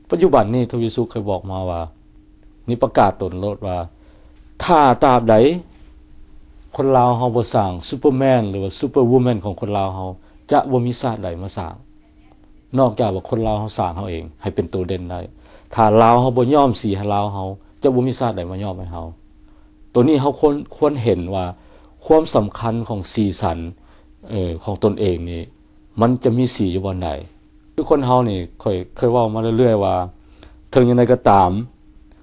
ປັດຈຸບັນນີ້ ທະວີສຸກເຄີຍບອກມາວ່າ ນີ້ປະກາດຕົນໂລດວ່າ ຖ້າຕາບໃດຄົນລາວເຮົາບໍ່ສ້າງ Superman ຫຼືວ່າ Superwoman ຂອງຄົນລາວເຮົາ ຈະບໍ່ມີຊາດໃດມາສ້າງ ນອກຈາກວ່າຄົນລາວເຮົາສ້າງເຮົາເອງໃຫ້ເປັນໂຕເດັ່ນໄດ້. ຖ້າລາວເຮົາບໍ່ຍ້ອມສີໃຫ້ລາວເຮົາ ຈະບໍ່ມີຊາດໃດມາຍ້ອມໃຫ້ເຮົາ. ໂຕນີ້ເຮົາຄວນ ຄວນເຫັນວ່າຄວາມສຳຄັນຂອງສີສັນ ເອີ ຂອງຕົນເອງນີ້ ມັນຈະມີສີຢູ່ບ່ອນໃດ. ຄືຄົນເຮົານີ້ ຂ້ອຍເຄີຍເວົ້າມາເລື້ອຍໆວ່າ ເຖິງຢ່າງໃດກໍຕາມ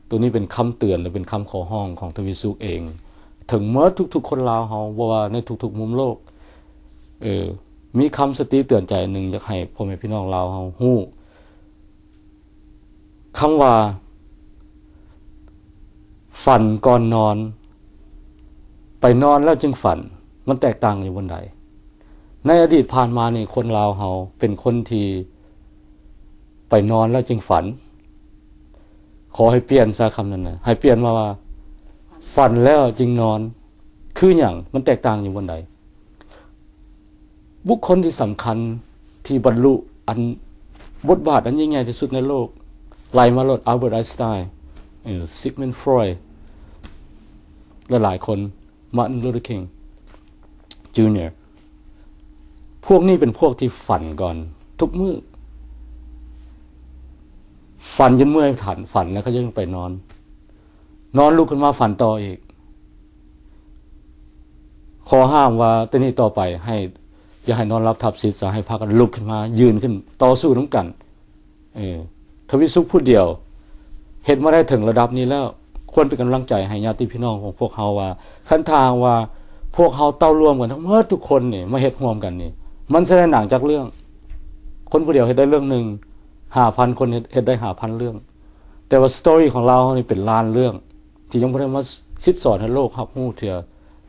ໂຕນີ້ເປັນຄຳເຕືອນ ແລະ ເປັນຄຳຂໍຮ້ອງຂອງທະວີສຸກເອງ ເຖິງໝົດທຸກໆຄົນລາວເຮົາ ບໍ່ວ່າໃນທຸກໆມຸມໂລກ ເອີ ມີຄຳສະຕິເຕືອນໃຈອັນໜຶ່ງ ຢາກໃຫ້ພໍ່ແມ່ພີ່ນ້ອງລາວເຮົາຮູ້ ຄຳວ່າ ຝັນກ່ອນນອນ ໄປນອນແລ້ວຈຶ່ງຝັນ ມັນແຕກຕ່າງຢູ່ບ່ອນໃດ? ໃນອະດີດຜ່ານມານີ້ ຄົນລາວເຮົາເປັນຄົນທີ່ໄປນອນແລ້ວຈຶ່ງຝັນ. ຂໍໃຫ້ປ່ຽນຊະຄຳນັ້ນນະ ໃຫ້ປ່ຽນມາວ່າ ຝັນແລ້ວຈຶ່ງນອນ. ຄືຫຍັງ? ມັນແຕກຕ່າງຢູ່ບ່ອນໃດ? ບຸກຄົນທີ່ສຳຄັນທີ່ບັນລຸອັນ ບົດບາດອັນຍິ່ງໃຫຍ່ທີ່ສຸດໃນໂລກ ໄລ່ມາໂລດ Albert Einstein ເອີ Sigmund Freud ຫຼາຍໆຄົນ Martin Luther King Junior ພວກນີ້ເປັນພວກທີ່ຝັນກ່ອນທຸກມື້ ຝັນຈົນເມື່ອຍ ຝັນ ຝັນແລ້ວກໍຍັງໄປນອນ ນອນລຸກຂຶ້ນມາຝັນຕໍ່ອີກ. ຂໍຫ້າມວ່າແຕ່ນີ້ຕໍ່ໄປໃຫ້ ຢ່າໃຫ້ນອນຫຼັບທັບສິດຊະ ໃຫ້ພາກັນລຸກຂຶ້ນມາ ຢືນຂຶ້ນ ຕໍ່ສູ້ນຳກັນ. ເອີ ທະວີສຸກຜູ້ດຽວເຮັດມາໄດ້ເຖິງລະດັບນີ້ແລ້ວ ຄວນເປັນກຳລັງໃຈໃຫ້ຍາດຕິພີ່ນ້ອງຂອງພວກເຮົາວ່າ ຄັນຖ້າຫາກວ່າພວກເຮົາເຕົ້າລວມກັນທັງໝົດທຸກຄົນນີ້ ມາເຮັດຮ່ວມກັນນີ້ ມັນຊິໄດ້ໜັງຈັກເລື່ອງ. ຄົນຜູ້ດຽວເຮັດໄດ້ເລື່ອງໜຶ່ງ ຫ້າພັນຄົນເຮັດ ເຮັດໄດ້ຫ້າພັນເລື່ອງ. ແຕ່ວ່າ story ຂອງລາວເຮົານີ້ເປັນລ້ານເລື່ອງ ທີ່ຍັງບໍ່ໄດ້ມາສິດສອນໃຫ້ໂລກຮັບຮູ້ເທື່ອ.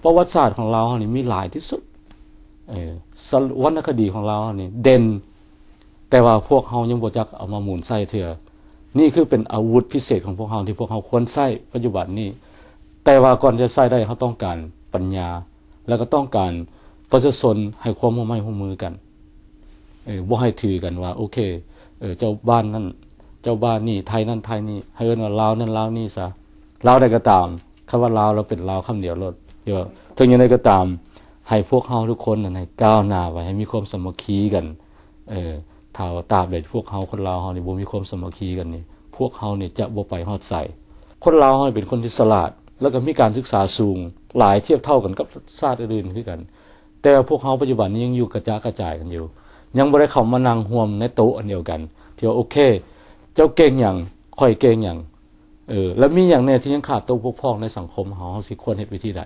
ປະຫວັດສາດຂອງລາວເຮົານີ້ມີຫຼາຍທີ່ສຸດ ເອີ ສະ ວັນນະຄະດີຂອງລາວເຮົານີ້ເດັ່ນ ແຕ່ວ່າພວກເຮົາຍັງບໍ່ຈັກເອົາມາໝູນໃຊ້ເທື່ອ. ນີ້ຄືເປັນອາວຸດພິເສດຂອງພວກເຮົາ ທີ່ພວກເຮົາຄວນໃຊ້ປັດຈຸບັນນີ້. ແຕ່ວ່າກ່ອນຈະໃຊ້ໄດ້ ເຮົາຕ້ອງການປັນຍາ ແລ້ວກໍຕ້ອງການປະຊາຊົນໃຫ້ຄວາມຮ່ວມໄມ້ຮ່ວມມືກັນ. ເອີ ບໍ່ໃຫ້ຖືກັນວ່າ ໂອເຄ ເອີ ເຈົ້າບ້ານນັ້ນ ເຈົ້າບ້ານນີ້ ໄທນັ້ນໄທນີ້ ໃຫ້ເອີ້ນວ່າລາວນັ້ນລາວນີ້ຊະ. ລາວໃດກໍຕາມ ຄຳວ່າລາວ ລາວເປັນລາວຄຳດຽວໂລດ. ເອີ ເຖິງຢ່າງໃດກໍຕາມ ໃຫ້ພວກເຮົາທຸກຄົນນັ້ນໃຫ້ກ້າວໜ້າໄວ້ ໃຫ້ມີຄວາມສາມັກຄີກັນ. ເອີ ຖ້າວ່າຕາບໃດພວກເຮົາຄົນລາວເຮົານີ້ບໍ່ມີຄວາມສາມັກຄີກັນນີ້ ພວກເຮົານີ້ຈະບໍ່ໄປຮອດໃສ. ຄົນລາວເຮົາເປັນຄົນທີ່ສະຫຼາດ ແລ້ວກໍມີການສຶກສາສູງຫຼາຍທຽບເທົ່າກັນກັບຊາດອື່ນໆຄືກັນ. ແຕ່ວ່າພວກເຮົາປັດຈຸບັນນີ້ຍັງຢູ່ກະຈະກະຈາຍກັນຢູ່ ຍັງບໍ່ໄດ້ເຂົ້າມານັ່ງຮ່ວມໃນໂຕະອັນດຽວກັນ ທີ່ວ່າ ໂອເຄ ເຈົ້າເກັ່ງຫຍັງ ຂ້ອຍເກັ່ງຫຍັງ ເອີ ແລ້ວມີຫຍັງແດ່ທີ່ຍັງຂາດຕົກບົກຜ່ອງໃນສັງຄົມເຮົາ ເຮົາຊິຄວນເຮັດວິທີໃດ?